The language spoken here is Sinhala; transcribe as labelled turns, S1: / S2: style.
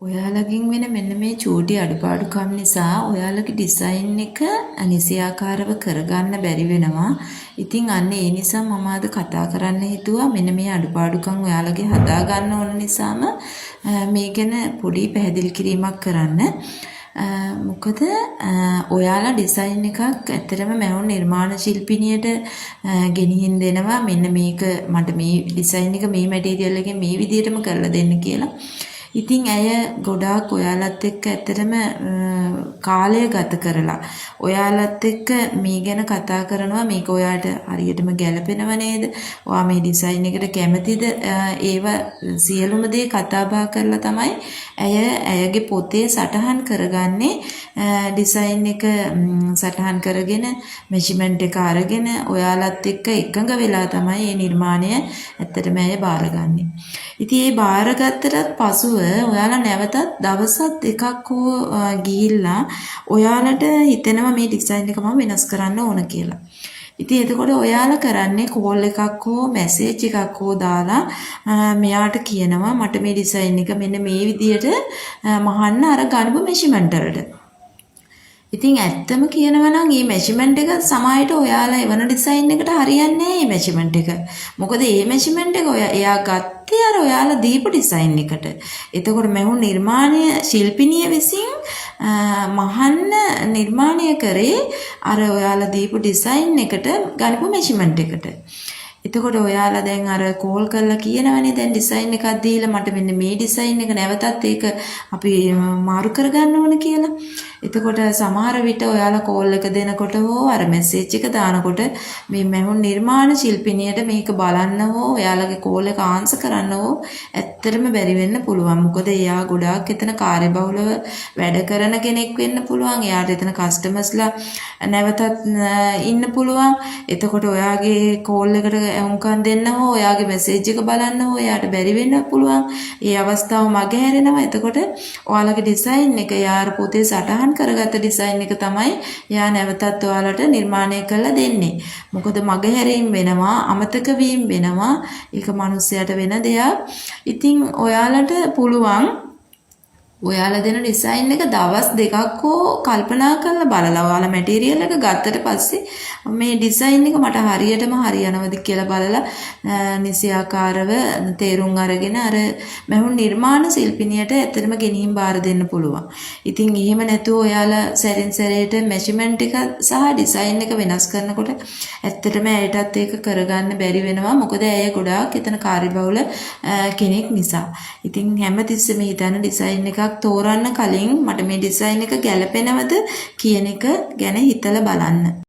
S1: ඔයාලගෙන් වෙන මෙන්න මේ චූටි අඩුපාඩුකම් නිසා ඔයාලගේ ඩිසයින් එක නිසියාකාරව කරගන්න බැරි වෙනවා. ඉතින් අන්න ඒ නිසා මම අද කතා කරන්න හිතුවා මෙන්න මේ අඩුපාඩුකම් ඔයාලගේ හදා ගන්න ඕන නිසාම මේ ගැන පොඩි පැහැදිලි කිරීමක් කරන්න. මොකද ඔයාලා ඩිසයින් එකක් ඇත්තටම මැවුම් නිර්මාණ ශිල්පිනියට ගෙනිහින් දෙනවා, මෙන්න මේක මට මේ ඩිසයින් එක මේ මැටීරියල් එකෙන් මේ විදිහටම කරලා දෙන්න කියලා. ඉතින් ඇය ගොඩාක් ඔයාලත් එක්ක ඇත්තටම කාලය ගත කරලා ඔයාලත් එක්ක මේ ගැන කතා කරනවා. මේක ඔයාට හරියටම ගැලපෙනව නේද? ඔයා මේ ඩිසයින් එකට කැමතිද? ඒවා සියලුම දේ කතා බහ කරලා තමයි ඇය ඇයගේ පොතේ සටහන් කරගන්නේ. ඩිසයින් එක සටහන් කරගෙන, මෙෂර්මන්ට් එක අරගෙන, ඔයාලත් එක්ක එකඟ වෙලා තමයි මේ නිර්මාණය ඇත්තටම ඇය බාරගන්නේ. ඉතින් ඒ බාරගත්තටත් පසුව ඔයාලා නැවතත් දවසක් දෙකක් හෝ ගිහිල්ලා ඔයාලට හිතෙනවා මේ ඩිසයින් එක මම වෙනස් කරන්න ඕන කියලා. ඉතින් එතකොට ඔයාලා කරන්නේ කෝල් එකක් හෝ මැසේජ් එකක් හෝ දාලා මෙයාට කියනවා මට මේ ඩිසයින් එක මෙන්න මේ විදියට මහන්න අර ගනිපු මෙෂර්මන්ට් වලට. ඉතින් ඇත්තම කියනවා නම් මේ මෙෂර්මන්ට් එක සමහරවිට ඔයාලා එවන ඩිසයින් එකට හරියන්නේ නැහැ මේ මෙෂර්මන්ට් එක. මොකද මේ මෙෂර්මන්ට් එක ඔයා එයා ගත්තේ අර ඔයාලා දීපු ඩිසයින් එකට. එතකොට මැවුම් නිර්මාණය ශිල්පිනිය විසින් මහන්න නිර්මාණය කරේ අර ඔයාලා දීපු ඩිසයින් එකට ගනිපු මෙෂර්මන්ට් එකට. එතකොට ඔයාලා දැන් අර කෝල් කරලා කියනවනේ දැන් ඩිසයින් එකක් දීලා මට මෙන්න මේ ඩිසයින් එක නැවතත් ඒක අපි මාරු කරගන්න ඕන කියලා. එතකොට සමහර විට ඔයාලා කෝල් එක දෙනකොට හෝ අර මැසේජ් එක දානකොට මේ මැවුම් නිර්මාණ ශිල්පිනියට මේක බලන්න හෝ ඔයාලගේ කෝල් එක ආන්සර් කරන්න හෝ ඇත්තටම බැරි වෙන්න පුළුවන්. මොකද එයා ගොඩාක් එතන කාර්යබහුලව වැඩ කරන කෙනෙක් වෙන්න පුළුවන්. එයාට එතන කස්ටමර්ස්ලා නැවතත් ඉන්න පුළුවන්. එතකොට ඔයාගේ කෝල් එකට ඇහුම්කන් දෙන්න හෝ ඔයාගේ මැසේජ් එක බලන්න හෝ එයාට බැරි වෙන්න පුළුවන්. ඒ අවස්ථාව මගහැරෙනවා. එතකොට ඔයාලගේ ඩිසයින් එක, එයා අර පොතේ සටහන් කරගත්ත ඩිසයින් එක තමයි එයා නැවතත් ඔයාලට නිර්මාණය කරලා දෙන්නේ. මොකද මගහැරීම් වෙනවා, අමතක වීම වෙනවා. ඒක මනුස්සයාට වෙන දෙයක්. ඉතින් ඔයාලට පුළුවන් ඔයාලා දෙන ඩිසයින් එක දවස් 2ක් හෝ කල්පනා කරලා බලලා, ඔයාලා මැටීරියල් එක ගත්තට පස්සේ මේ ඩිසයින් එක මට හරියටම හරියනවද කියලා බලලා, නිසියාකාරව තේරුම් අරගෙන අර මැවුම් නිර්මාණ ශිල්පිනියට ඇත්තටම ගෙනිහින් බාර දෙන්න පුළුවන්. ඉතින් එහෙම නැතුව ඔයාලා සැරින් සැරේට මෙෂර්මන්ට් එක සහ ඩිසයින් එක වෙනස් කරනකොට ඇත්තටම ඇයටත් ඒක කරගන්න බැරි වෙනවා. මොකද ඇය ගොඩාක් එතන කාර්යබහුල කෙනෙක් නිසා. ඉතින් හැමතිස්සෙම හිතන්න ඩිසයින් එකක් තෝරන්න කලින් මට මේ ඩිසයින් එක ගැලපෙනවද කියන එක ගැන හිතලා බලන්න.